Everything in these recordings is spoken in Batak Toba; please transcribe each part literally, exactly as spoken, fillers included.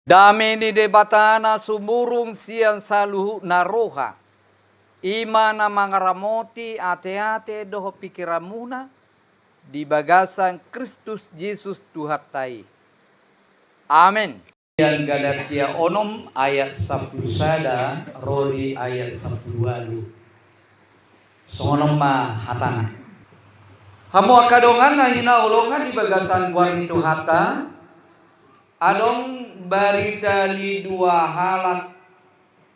Dame ni Debata na sumurung sian saluhutna roha, i ma na mangaramoti ateate dohot pingkiranmuna di bagasan Kristus Jesus Tuhanta i. Amen. Sian Galatia onom ayat sampulu sada ro di ayat sampulu ualu. Songon on ma hatana. Hamu angka dongan na hinaholongan di bagasan goar ni Tuhanta, adong barita ni dua halak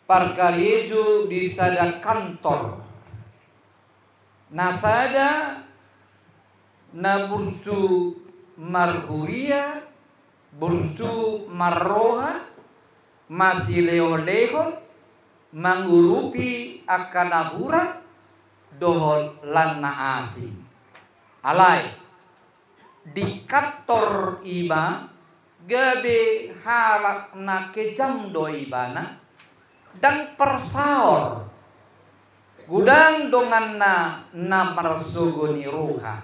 parkarejo di sada kantor. Na sada na burju marhuria, burju marroha, masilehonlehon, mangurupi angka na hurang dohot lan na asing. Alai di kantor i ma gabe halak na kejam do ibana, ndang parsaor, godang donganna na marsogo ni roha,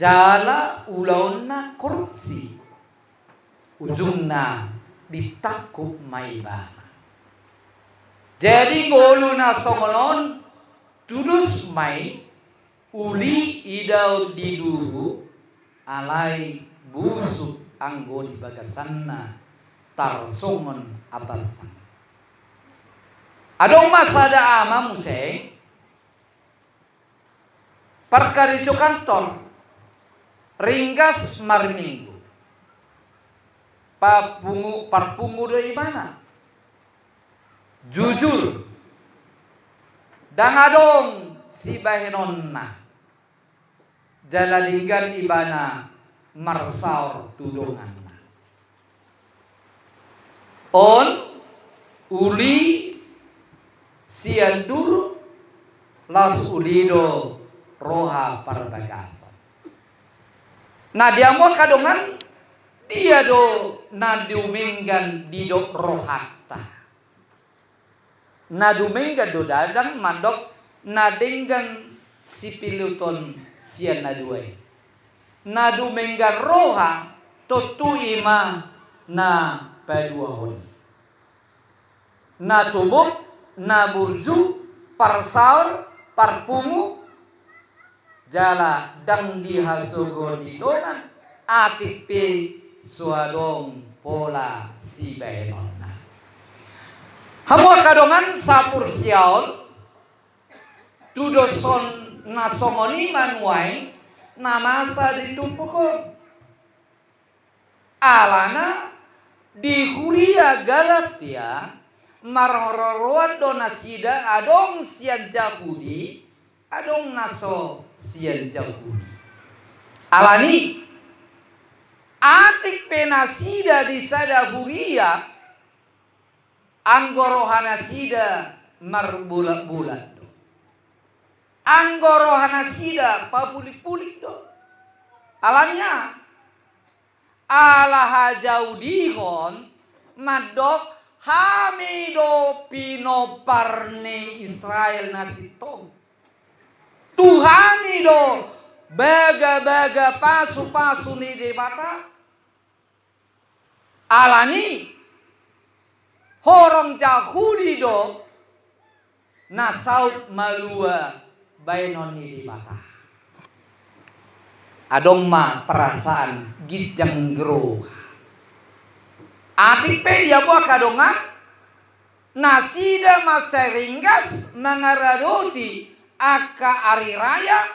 jala ulaonna korupsi. Ujungna ditangkup ma ibana. Jadi ngolu na songon on tudos ma i, uli idaon di duru, alai busuk anggo di bagasanna tarsongon atas. Adong ma sada ama muse, parkarejo kantor, ringgas marminggu. Papungu, parpungu do ibana. Jujur, ndang adong sibahenonna. Jala denggan ibana marsaor tu donganna. On uli sian duru, laos uli do roha parbagason. Na di hamu angka dongan, dia do na dumenggan didok rohanta? Na dumenggan do dadang mandok na denggan sipiluton sian na dua i. Na dumenggan roha tontu i ma na paduahon i. Na tubuk, na burju, parsaor, parpungu, jala ndang dihasogo ni dongan, atik pe so adong pola sibahenonna. Hamu angka dongan sapursiaon, tudoson na songon i ma nuaeng na masa di turpuk on. Alana di huria Galatia marharoroan do nasida, adong sian Jahudi, adong na so sian Jahudi. Alani, atik pe nasida di sada huria, anggo rohanasida marbulatbulat do. Anggo rohanasida papulikpulik do. Alani aha? Ala hajaudihon mandok hami do pinompar ni Israel na sintong. Tu hami do bagabaga pasupasu ni Debata. Alani horong Jahudi do na saut malua baenon ni Debata. Adong ma perasaan ginjang ni roha. Atik pe dia boa angka dongan, nasida mansai ringgas mangaradoti angka ari raya,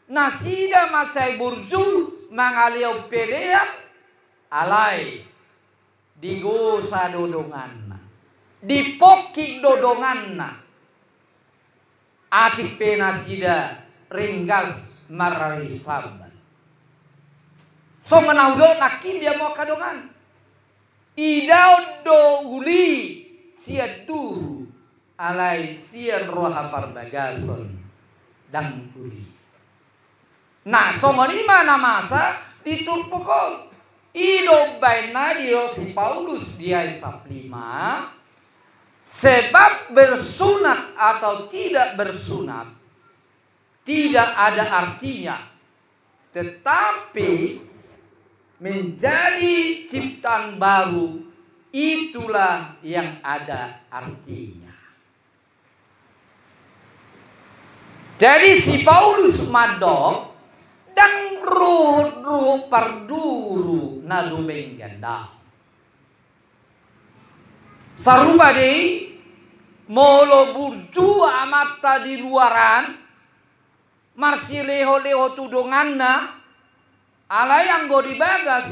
nasida mansai burju mangalehon pelean, alai digosa do donganna, dipongkit do donganna. Atik pe nasida ringgas marari Sabat. Songon na hudok nangkin dia mo angka dongan. Idaon do uli sian duru, alai sian roha parbagason ndang uli. Nah, songon i ma na masa di turpuk on. I do umbahen na didok si Paulus di ayat sampulu lima, sebab bersunat atau tidak bersunat tidak ada artinya, tetapi menjadi ciptaan baru, itulah yang ada artinya. Jadi si Paulus mandok, ndang ruhut-ruhut parduru na dumenggan da. Sarupa do i, molo burju amanta di luaran, marsilehon-lehon tu donganna, alai anggo di bagas,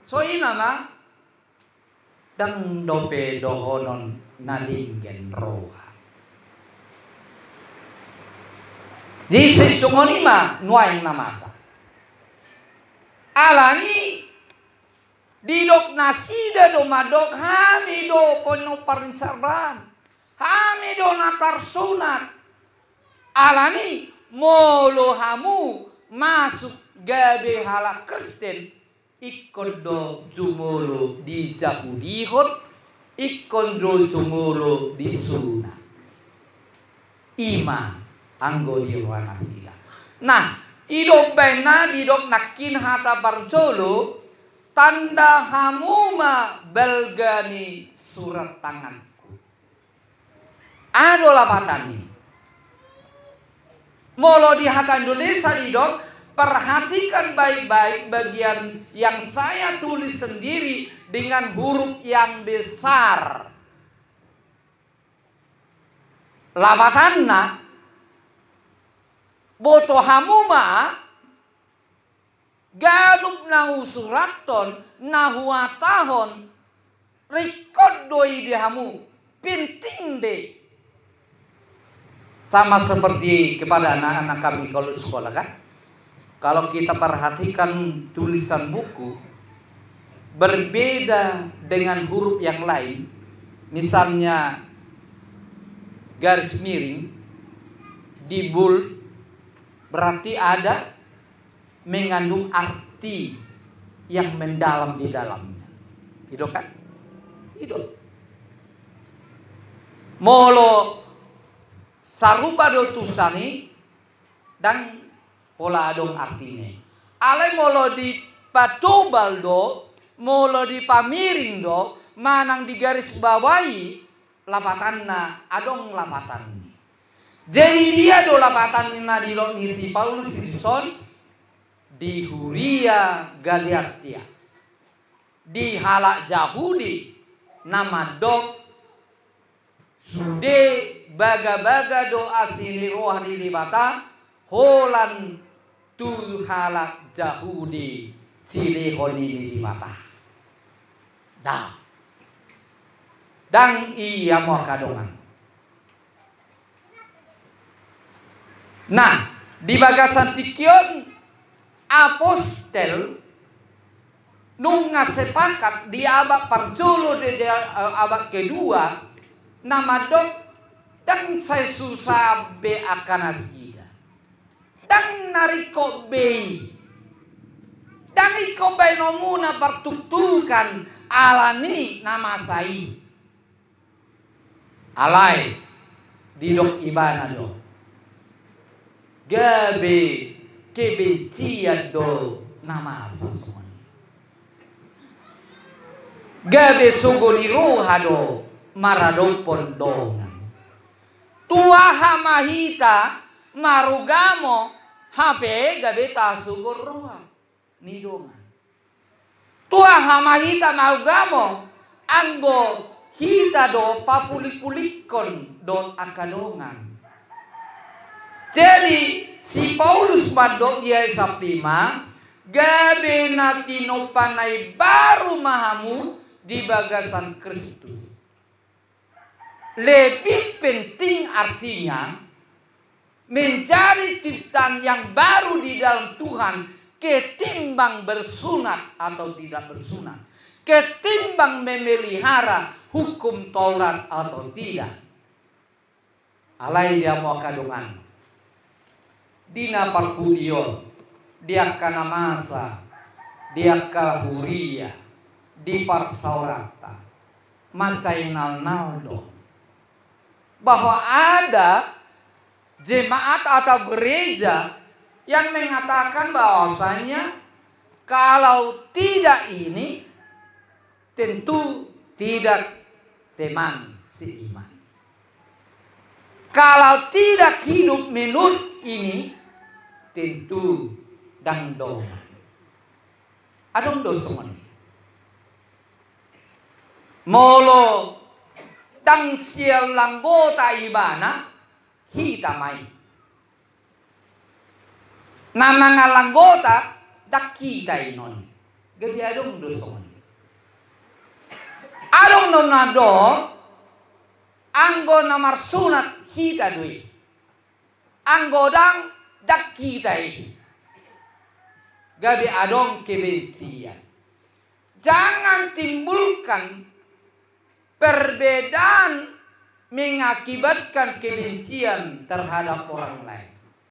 so i nama, ndang dope dohonon na denggan roha. Jadi songon i ma nuaeng na masa. Alani didok nasida do mandok, hami do pinompar ni sardam, hami do na tarsunat. Alani molo hamu masuk gabe halak Kristen, ingkon do jumolo dijahudihon, ingkon do jumolo disunat. I ma anggo di roha nasida. Nah, i do umbahen na didok nangkin hata parjolo, tanda hamu ma balga ni surat tanganku. Aha do lapatan i? Molo di hata Indonesia didok, perhatikan baik-baik bagian yang saya tulis sendiri dengan huruf yang besar. Lapatanna, boto hamu ma, ganup na husurathon, na huhatahon, ringkot do i di hamu, penting do i. Sama seperti kepada anak-anak kami kalau sekolah, kan? Kalau kita perhatikan tulisan buku, berbeda dengan huruf yang lain, misalnya garis miring, di bold, berarti ada mengandung arti yang mendalam di dalamnya. I do kan? I do. Molo sarupa do tulisan i, ndang pola adong artina i. Alai molo dipatobal do, molo dipamiring do, manang digarisbawahi, lapatanna adong lapatan ni. Jadi dia do lapatan ni na didok ni si Paulus dison di huria Galatia, di halak Jahudi na mandok sude bagabaga do asi ni roha ni Debata, holan tu halak Jahudi silehon i ni Debata. Da. Ndang i hamu angka dongan. Nah, di bagasan tingki on apostel nunga sepakat di abad parjolo di, di, eh, abad kedua na mandok ndang sai susah be angka nasida. Ndang na ringkot be i. Ndang ingkon baenonmuna partuktukan alani na masa i. Alai didok ibana do, gabe kebencian do na masa songon i. Gabe sogo ni roha do maradophon dongan. Tu aha ma hita marugamo hape gabe tasogo roha ni dongan? Tu aha ma hita marugamo anggo hita do papulikpulikkon dohot angka dongan? Jadi si Paulus mandok di ayat sampulu lima, gabe na tinompa na imbaru ma hamu di bagasan Kristus. Lebih penting artinya menjadi ciptaan yang baru di dalam Tuhan ketimbang bersunat atau tidak bersunat, ketimbang memelihara hukum Taurat atau tidak. Alai di hamu angka dongan, di na parpudi on, di angka na masa, di angka huria, di parsaoranta, mansai nalnal do bahwa ada jemaat atau gereja yang mengatakan bahwasanya Kalau tidak ini, tentu tidak teman seiman. Kalau tidak hidup menurut ini, tentu dang dongan. Adong do songon i. Molo dang sian langgota ibana, hita ma i. Na mangalanggota dang hita i non. Gabe adong do songon i. Adong do na dong, anggo na marsunat hita do i. Anggo dang, dang hita i. Gabe adong kebencian. Jangan timbulkan perbedaan mengakibatkan kebencian terhadap orang lain.